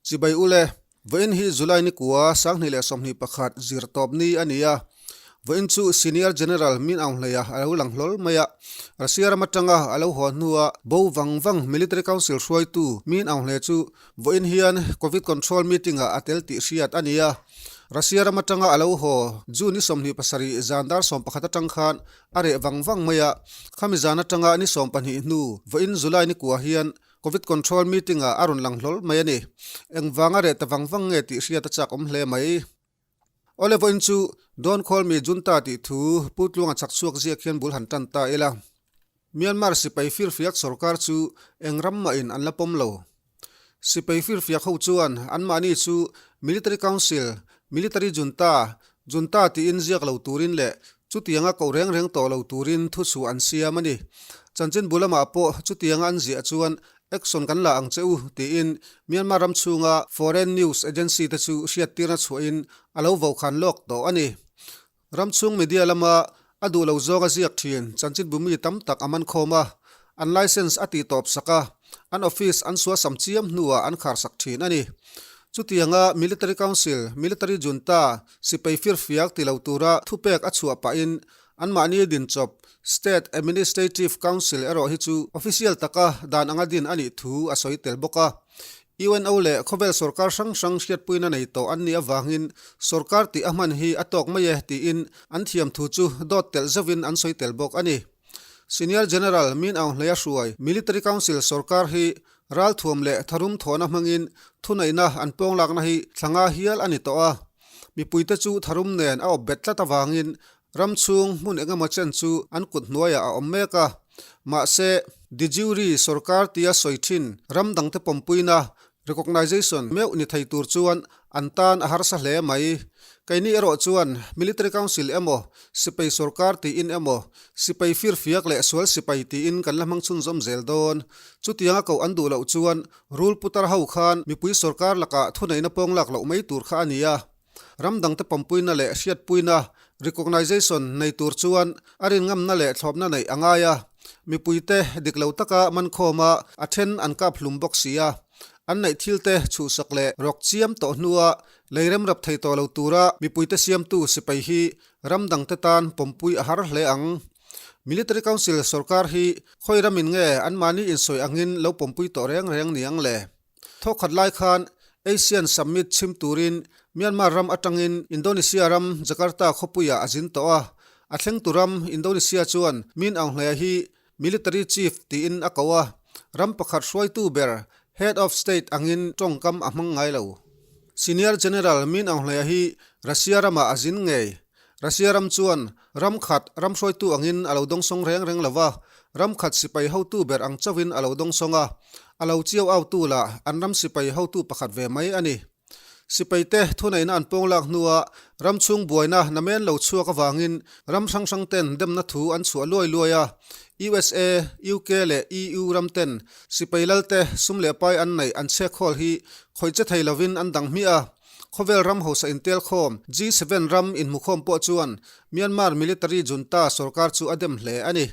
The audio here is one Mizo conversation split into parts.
Chibai ule, vawiin hi July ni kua 2021 zirtawp ni a ni a. Vawiin chu Senior General Min Aung Hlaing a lo lang hlawl mai a. Russia ram atanga a lo haw hnua bo vang vang Military Council hruaitu Min Aung Hlaing chu vawiin hian Covid Control Meeting ah a tel tih hriat a ni a. Russia ram atanga a lo haw June ni 27 zan dar 11 atang khan a reh vang vang mai a. Khami zan atanga ni 12 hnu vawiin July ni kua hian Covid control meeting ah a rawn lang hlawl mai a ni. Engvang a reh ta vang vang nge tih hriat a chak awm hle mai. Awle vawiin chu Dawn Khawlmi Junta tih thu Pu Tluanga chak chhuak ziak hian bul han tan ta ila. Myanmar sipai firfiak sorkar chu eng ram mahin an la pawm lo. Sipai firfiak ho chuan anmahni chu Military Council, Military Junta, Junta tiin ziak lo turin leh chutianga koh reng reng tawh lo turin thuchhuah an siam a ni. Chanchinbu lamah pawh chutianga an ziah chuan action kan la ang che u tiin Myanmar ram chhunga foreign news agency te chu hriattirna chhuahin a lo vokhan lawk tawh a ni. Ram chhung media lama a duh lo zawng a ziak thin chanchinbu mi tam tak a man khawm a, an license a tihtawp sak a, an office an suasam chiam hnuah an kharsak thin a ni. Chutianga Military Council, Military Junta, sipai firfiak ti lo tura thupek a chhuah pahin anmahni dinchawp State Administrative Council erawh hi chu official taka dan anga din a nih thu a sawi tel bawk a. UNO leh khawvel sorkar hrang hrang hriatpuina nei tawh an nih avangin sorkar tih a hman hi a tawk mai e tiin an thiam thu chu dawt telh zauhin an sawi tel bawk a ni. Senior General Min Aung Hlaing hruai Military Council sorkar hi ralthuam leh tharum thawhna hmangin thuneihna an pawnglakna hi thlanga hial a ni tawh a. Mipuite chu tharum nen a awp bet tlat avangin ram chhung hmun engemaw chen chu an kut hnuaiah a awm mek a. Mahse, de jure sorkar tia sawi thin ram dangte pawmpuina Recognition meuh ni thei tur chuan an tan a harsa hle mai. Keini erawh chuan Military Council emaw, Sipai Sorkar tiin emaw, Sipai Firfiak leh Sual Sipai tiin kan la hmang chhunzawm zel dawn. Chutianga koh an duh loh chuan rul putar ho khan mipui sorkar lakah thuneihna pawng lak loh mai tur kha a ni a. Ram dangte pawmpuina leh hriatpuina, recognition, nei tur chuan a rinngamna leh thlawpna neih a ngai a. Mipuite dik lo taka mankhawm a, a then an kap hlum bawk si a. An neih thilte chhuhsak leh rawk chiam tawh hnua lei remrap thei tawh lo tura mipuite siamtu sipai hi ram dangte tan pawmpui a har hle ang. Military Council sorkar hi khawi ramin nge anmahni insawi angin lo pawmpui tawh reng reng niang le? Thawkhat lai khan Asian Summit chhim turin Myanmar ram atangin Indonesia ram Jakarta khawpuiah a zin tawh a. A thlengtu ram Indonesia chuan Min Aung Hlaing hi Military Chief tiin a ko a, ram pakhat hruaitu ber, Head of State, angin tawngkam a hmang ngai lo. Senior General Min Aung Hlaing hi Russia ramah a zin ngei. Russia ram chuan ram khat ram hruaitu angin a lo dawngsawng reng reng lo va, ram khat sipai hotu ber ang chauhin a lo dawngsawng a, a lo chiau autu lah an ram sipai hotu pakhat ve mai a ni. Sipaite thuneihna an pawnglak hnua ram chhung buaina namen lo chhuak avangin ram hrang hrang ten demna thu an chhuah luai luai a, USA, UK leh EU ram ten sipai lalte sum leh pai an neih an chhekhawl hi khawih che thei lovin an dang hmiah a. Khawvel ram hausa intelkhawm G7 ram inhmukhawm pawh chuan Myanmar military junta sorkar chu a dem hle a ni.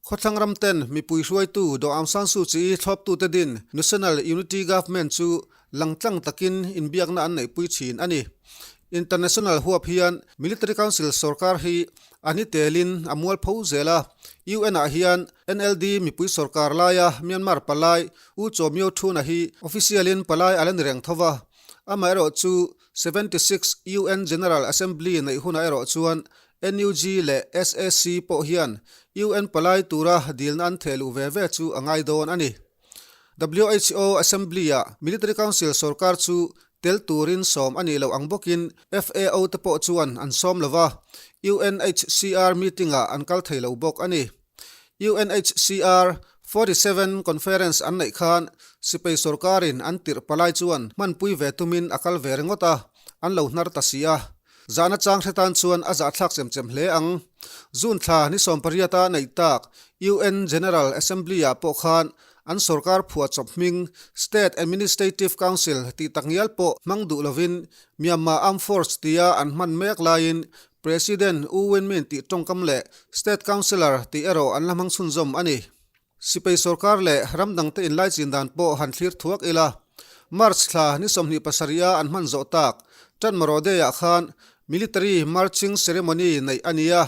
Khawthlang ram ten mipui hruaitu Daw Aung San Suu Kyi thlawptute din National Unity Government chu langtlang takin inbiakna an neihpui thin a ni. International huap hian Military Council sorkar hi a ni telin a mualpho zel a. UN ah hian NLD mipui sorkar laia Myanmar palai U Chaw Myo Thuna hi official in palai a la ni reng tho va. Amaherawh chu 76 UN General Assembly neih hunah erawh chuan NUG leh SAC pawh hian UN palai tura dilna an theh luh ve ve chu a ngai dawn a ni. WHO Assembly-ah Military Council sorkar chu tel turin sawm a nih loh ang bawkin FAO te pawh chuan an sawm lo va, UNHCR meeting-ah an kal thei lo bawk a ni. UNHCR 47 Conference an neih khan sipai sorkarin an tirh palai chuan hmanpui ve tumin a kal ve ringawt a, an lo hnar ta si a. Zahna chang hre tan chuan a zahthlak chem chem hle ang. June thla ni 18 a neih tak UN General Assembly-ah pawh khan an sorkar phuahchawp hming State Administrative Council tih takngial pawh hmang duh lovin Myanmar Armed Force tia an hman mek laiin President U Win Myint tih tawngkam leh State Councillor tih erawh an la hmang chhunzawm a ni. Sipai sorkar leh ram dangte inlaichin dan pawh han thlir thuak ila. March thla ni 27 a an hman zawh tak Tanmaraw Day-ah khan Military Marching Ceremony neih a ni a.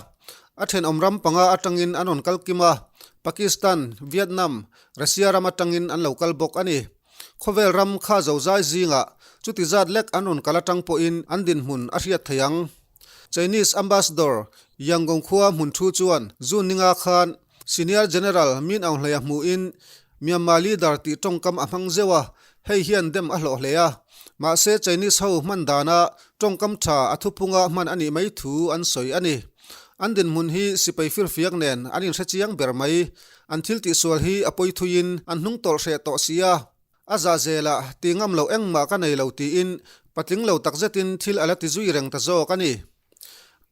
A thenawm ram panga atangin an rawn kal kim a, Pakistan, Vietnam, Russia ram atangin an lo kal bawk a ni. Khawvel ram kha zozai zingah chuti zat lek an rawn kal atang pawhin an dinhmun a hriat thei ang. Chinese Ambassador Yangon khua hmun thu chuan June ninga khan Senior General Min Aung Hlaia hmuhin Myanmar leader tih tawngkam a hmang zeuh a, hei hian dem a hlawh hle a. Mahse Chinese ho hman dana tawngkam tha a thuphunga hman a nih mai thu an sawi a ni. An dinhmun hi sipai firfiak nen an inhre chiang ber mai. An thil tihsual hi a pawi thuiin an hnung tawlh hreh tawh si a. A zah zelah ti ngam loh engmah ka nei lo tiin patling lo takzetin thil a la ti zui reng ta zawk a ni.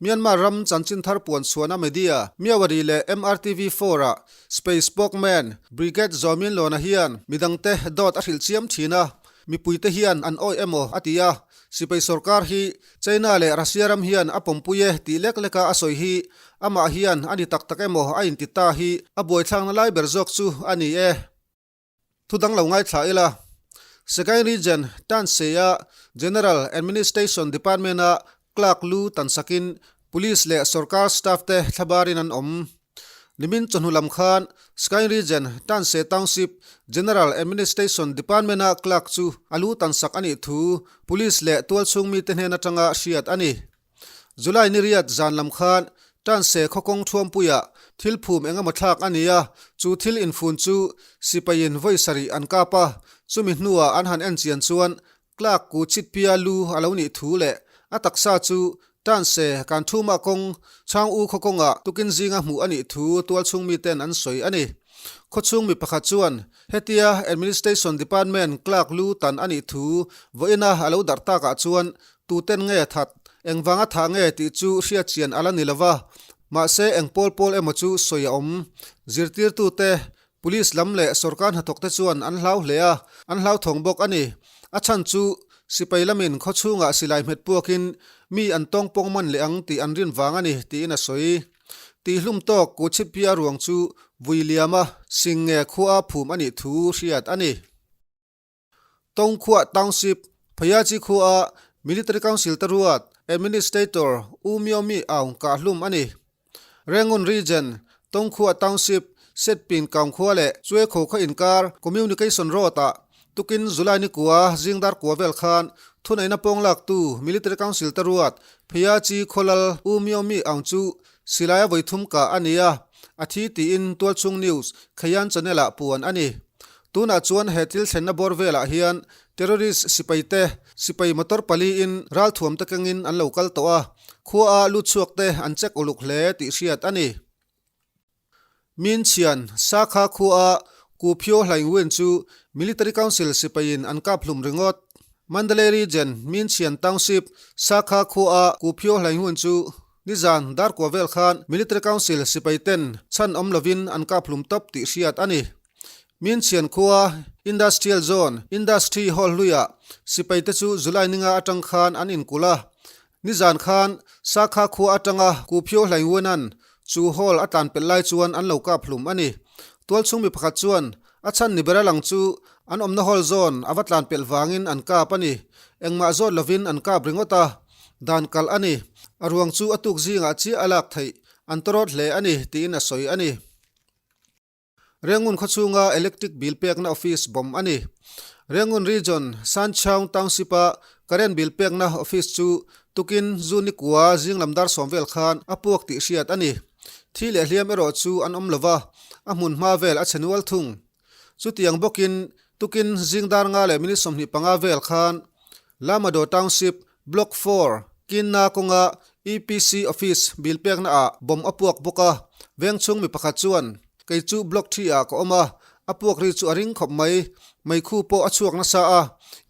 Myanmar ram chanchin thar puan chhuahna media Myawaddy leh MRTV 4 ah Space Spokesman Brigade Zawmin Lawna hian midangte dawt a hrilh chiam thin a, mipuite hian an awih emaw a ti a, sipai sorkar hi China leh Russia ram hian a pawmpui e tih lek leka a sawi hi amah hian a ni tak tak emaw a inti ta hi a buaithlakna lai ber zawk chu a ni e. Thu dang lo ngaithla ila, Sagaing Region Tanseia General Administration Department-a clerk lu tansakin Police leh sorkar staff te thlabarin an awm. Nimin chawhnu lam khan Sagaing Region Tanse Township General Administration Department-a clerk chu a lu tansak a nih thu Police leh tualchhung mite hnen atanga hriat a ni. July ni riat zan lam khan Tanse khawkawng thuampuiah thil phum eng emaw thlak a ni a, chu thil infun chu sipaiin vawi sarih an kap a, chumi hnuah an han en chian chuan Clark ku chitpia lu a lo nih thu leh a taksa chu Tanse kan thumah kawng Chhang U khawkawngah tukin zinga hmuh a nih thu tualchhung miten an sawi a ni. Khawchhung mi pakhat chuan hetia Administration Department Clerk lu tan a nih thu vawiina a lo darh takah chuan Tuten nge that, engvanga thah nge tih chu hriat chian a la ni lo va, mahse eng pawl pawl emaw chu sawi a awm. Zirtirtute, Police lam leh sorkar hnathawkte chuan an hlau hle a, an hlauthawng bawk a ni. A chhan chu sipai lamin khawchhungah silai hmet puakin mi an tawng pawng man leh ang tih an rin vang a ni tiin a sawi. Tihhlum tawk Kuchhipia ruang chu vui liama sing nge khua phum a nih thu hriat a ni. Tongkhuah Township, Phayachi khua Military Council te ruat Administrator U Myo Mi Aung kah hlum a ni. Rangoon Region, Tongkhuah Township, Setpin Kaung khua leh Chuekho khaw inkar Communication Road ah tukin July ni kua zingdar kua vel khan thuneihna pawng laktu Military Council te ruat Phayachi khawlal U Myo Mi Aung chu silaia vawithum kah a ni a, a thi tiin Tualchhung News Khayan Channel ah puan a ni. Tunah chuan he thil thlenna bawr velah hian terrorist sipai te, sipai motor paliin ralthuam te kengin an lo kal tawh a, khua a lut chhuak te an check uluk hle tih hriat a ni. Min chhian Sakha khua a Ku Phyo Hlaing Win chu Military Council sipaiin an kap hlum ringawt. Mandalay Region Min chhian Township Sakha khua a Ku Phyo Hlaing Win chu nizan darkua vel khan Military Council sipai ten chhan awm lovin an kap hlum tawp tih hriat a ni. Minchhian khua Industrial Zone, Industry Hall hluiah sipai te chu July ninga atang khan an inkulh a. Nizan khan Sakha khua atanga Kuphiaw Hlaingwenan chu hall a tlan pelh lai chuan an lo kap hlum a ni. Tualchhung mi pakhat chuan a chhan ni ber a lang chu an awmna hall zawn a va tlan pelh vangin an kap a ni. Engmah zawt lovin an kap ringawt a, dan kalh a ni. A ruang chu a tuk zingah chiah a lak theih, an tawrawt hle a ni tiin a sawi a ni. Rangoon khawchhunga electric bill pekna office bomb a ni. Rangoon Region, Sanchaung Township-a current bill pekna office chu tukin zu nikua zinglam dar sawm vel khan a puak tih hriat a ni. Thi leh hliam erawh chu an awm lova, a hmun hma vel a chhe nual thung. Chutiang bawkin tukin zing dar nga leh minute 25 vel khan Lamado Township, Block 4, Kinna kawnga EPC Office bill pekna ah bomb a puak bawk a, veng chhung mi pakhat chuan, Kei chu Block 3 ah ka awm a, a puak ri chu a ring khawp mai, meikhu pawh a chhuak nasa a,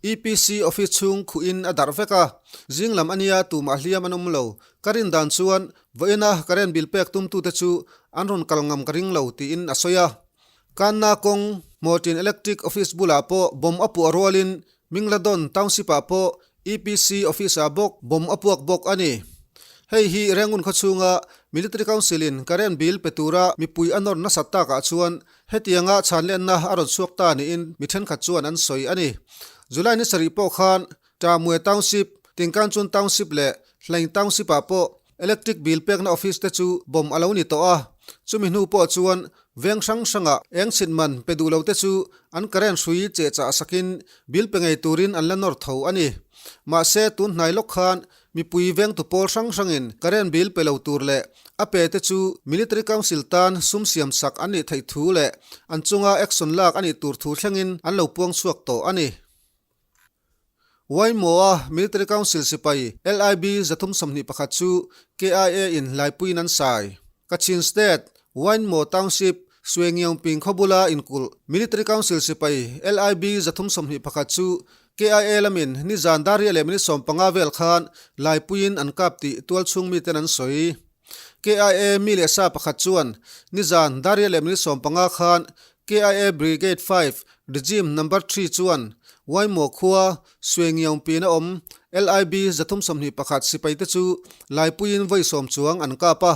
EPC Office chhung khuh in a darh vek a, zing lam ania tumah hliam an awm lo, ka rin dan chuan vawiina current bill pek tumtute chu an rawn kal ngam ka ring lo tiin a sawi a. Kanna kawng Hmawtin Electric Office bulah pawh bomb a puah rualin Mingladon Township-ah pawh EPC Office-ah bawk bomb a puak bawk a ni. Hei hi Rangoon khawchhunga Military Council-in current bill pe tura mipui a nawr nasat takah chuan hetianga chhanlenna a rawn chhuak ta niin mi thenkhat chuan an sawi a ni. July ni sarih pawh khan Tamwe Township, Tingkanchun Township leh Hlaing Township ah pawh electric bill pekna office te chu bomb a lo ni tawh a, chumi hnu pawh chuan veng hrang hrangah eng chhit man pe duh lo te chu an current hrui cheh chah sakin bill pe ngei turin an la nawr tho a ni. Mahse tun hnai lawk khan mipui vengtu pawl hrang hrangin current bill pe lo tur leh a pe te chu Military Council tan sum siam sak an nih theih thu leh an chunga action lak a nih tur thu thlengin an lo puang chhuak tawh a ni. Waimoa Military Council sipai LIB 321 chu KIA in laipuiin an sai. Kachin State, Wainmo Township, Suengyongping khaw bula inkulh Military Council sipai LIB 321 chu KIA lamin nizan dar riah leh minute 15 vel khan laipuiin an kap tih tualchhung miten an sawi. KIA mi leh sa pakhat chuan nizan dar riah leh minute 15 khan KIA Brigade 5, Regime Number 3 chuan Waimo khua Suengiaungpin a awm LIB 321 sipaite chu laipuiin vawi sawm chuang an kap a,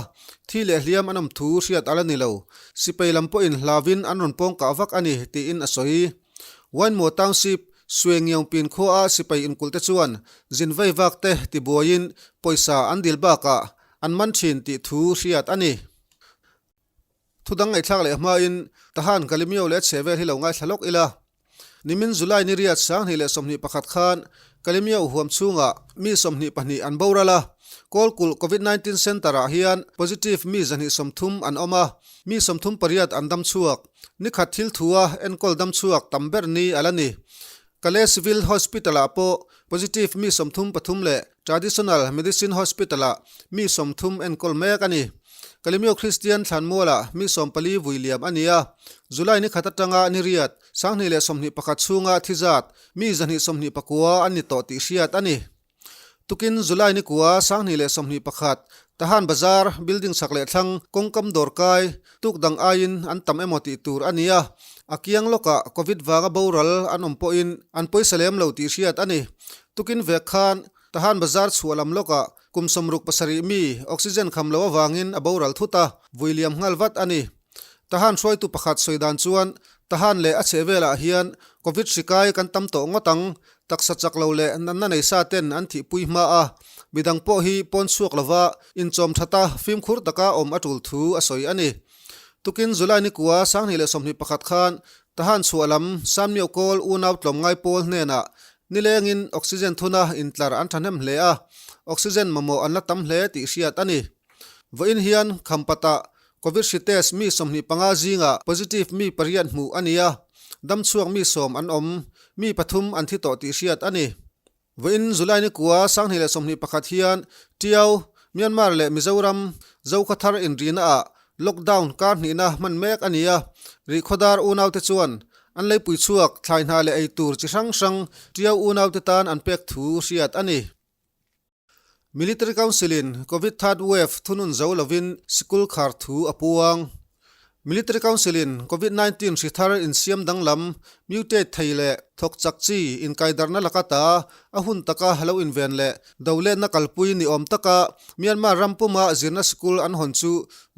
thi leh hliam an awm thu hriat a la ni lo. Sipai lam pawhin hlauin an rawn pawng kah vak a ni tiin a sawi. Waimo Township, Suengiaungpin khuaa sipai inkulhte chuan zin vei vakte tibuaiin pawisa an dil bakah an man thin tih thu hriat a ni. Thu dang ngaihthlak leh hmain Tahan Kalimio leh a chhe vel hi lo ngaithla lawk ila. Nimin July ni riat 2021 khan Kalimio huam chhungah mi 22 an boral a, Kawlkulh Covid 19 Centre ah hian positive mi 130 an awm a, mi 38 an dam chhuak. Nikhat thil thua enkawl dam chhuak tam ber ni a la ni. Kale Civil Hospital ah pawh positive mi 33 leh Traditional Medicine Hospital-ah mi 30 enkawl mek a ni. Kalimio Kristian thlanmualah mi 14 vui liam a ni a, July ni khat atanga ni riat, 2021 chhunga thi zat mi 129 an ni tawh tih hriat a ni. Tukin July ni kua 2021 Tahan Bazar building chak leh thlang kawngkam dawrkai tuk dang aiin an tam emaw tih tur a ni a, a kiang lawkah Covid vanga boral an awm pawhin an pawisa lem lo tih hriat a ni. Tukin vek khan Tahan Bazar chhuah lam lawkah kum 67 mi oxygen kham lo avangin a boral thut a, vui liam nghal vat a ni. Tahan hruaitu pakhat sawi dan chuan Tahan leh a chheh velah hian Covid hri kai kan tam tawh ngawt ang, taksa chak lo leh natna nei sa ten an thihpui hma a, midang pawh hi pawn chhuak lova inchawm thata fimkhur taka awm a tul thu a sawi a ni. Tukin July ni kua 2021 khan Tahan chhuah lam Sanmio Kawl unau tlawmngai pawl hnenah nilengin oxygen thuna intlar an thahnem hle a, oxygen mamawh an la tam hle tih hriat a ni. Vawiin hian Khampatah Covid hri test mi 25 zingah positive mi pariat hmuh a ni a, damchhuak mi sawm an awm, mi pathum an thi tawh tih hriat a ni. Vawiin July ni kua 2021 hian Tiau, Myanmar leh Mizoram Zokhawthar inrina ah lockdown kar hnihna hman mek a ni a, Rihkhawdar unaute chuan an leipui chhuak thlai hna leh ei tur chi hrang hrang Tiau unaute tan an pek thu hriat a ni. Military Council in Covid third wave thunun zo lovin sikul khar thu a puang. Military Council in Covid 19 hri thar insiam danglam, mutate thei leh thawk chak chi inkaidarna laka ta a hun taka lo inven leh doletna kalpui ni awm taka Myanmar ram puma zirna sikul an hawn chu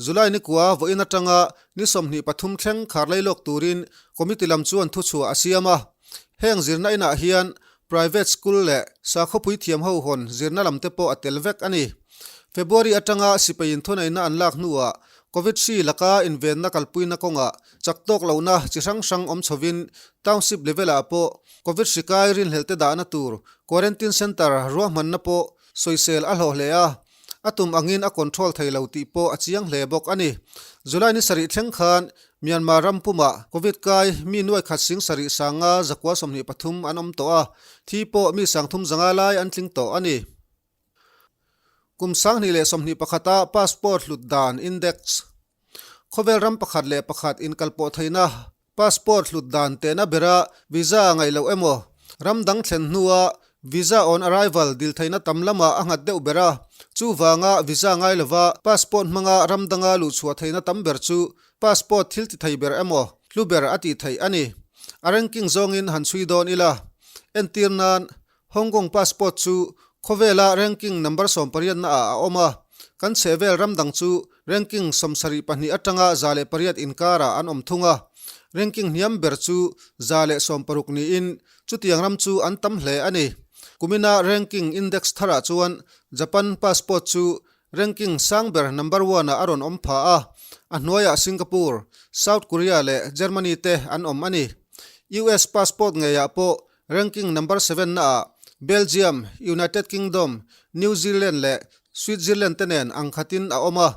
July ni kua vawiin atanga ni 23 thleng khar lailawk turin committee lam chuan thuchhuah a siam a. Heng zirna inah hian Private school leh sakhawpui thiam ho hawn zirna lam te pawh a tel vek a ni. February atanga sipai inthuneihna an lak hnuah Covid hri laka invenna kalpuina kawngah chak tawk lohna chi hrang hrang awm chhovin township level ah pawh Covid hri kai rinhlelh te dahna tur quarantine centre ruahmanna pawh sawisel a hlawh hle a. A tum angin a control thei lo tih pawh a chiang hle bawk a ni. July ni sarih thleng khan Myanmar ram pumah Covid kai mi nuai khat sing sarih sanga zakua 23 an awm tawh a, thi pawh mi 30 zanga lai an tling tawh a ni. Kum 2021 a passport hlut dan index Khawvel ram pakhat leh pakhat inkalpawh theihna Passport hlut dan tehna bera visa ngaih loh emaw, ram dang thlen hnua visa on arrival dil theihna tam lamah a nghat deuh ber a. Chuvanga visa ngai lova passport hmanga ram danga luhchhuah theihna tam ber chu passport thil ti thei ber emaw, hlu ber a tih theih a ni. A ranking zawngin han chhui dawn ila. Entir nan, Hong Kong passport chu khawvela ranking number 18 naah a awm a. Kan chhehvel ram dang chu ranking 72 atanga 108 inkarah an awm thung a, ranking hniam ber chu 160 niin chutiang ram chu an tam hle a ni. Kumina ranking index tharah chuan Japan passport chu ranking sang ber number one ah a rawn awm pha a, a hnuaiah Singapore, South Korea leh Germany te an awm a ni. US passport ngeiah pawh Ranking number seven naah Belgium, United Kingdom, New Zealand leh Switzerland te nen ang khatin a awm a.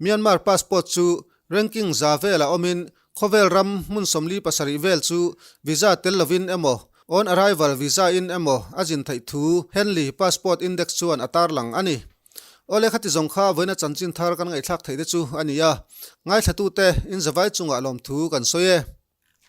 Myanmar passport chu ranking za velah awmin khawvel ram hmun 47 vel chu visa tel lovin emaw on arrival visa in emaw a zin theih thu Henley Passport Index chuan a tarlang a ni. Awle khati zawng kha vawiina chanchin thar kan ngaihthlak theih te chu a ni a, ngaithlatute in zavai chungah lawmthu kan sawi e.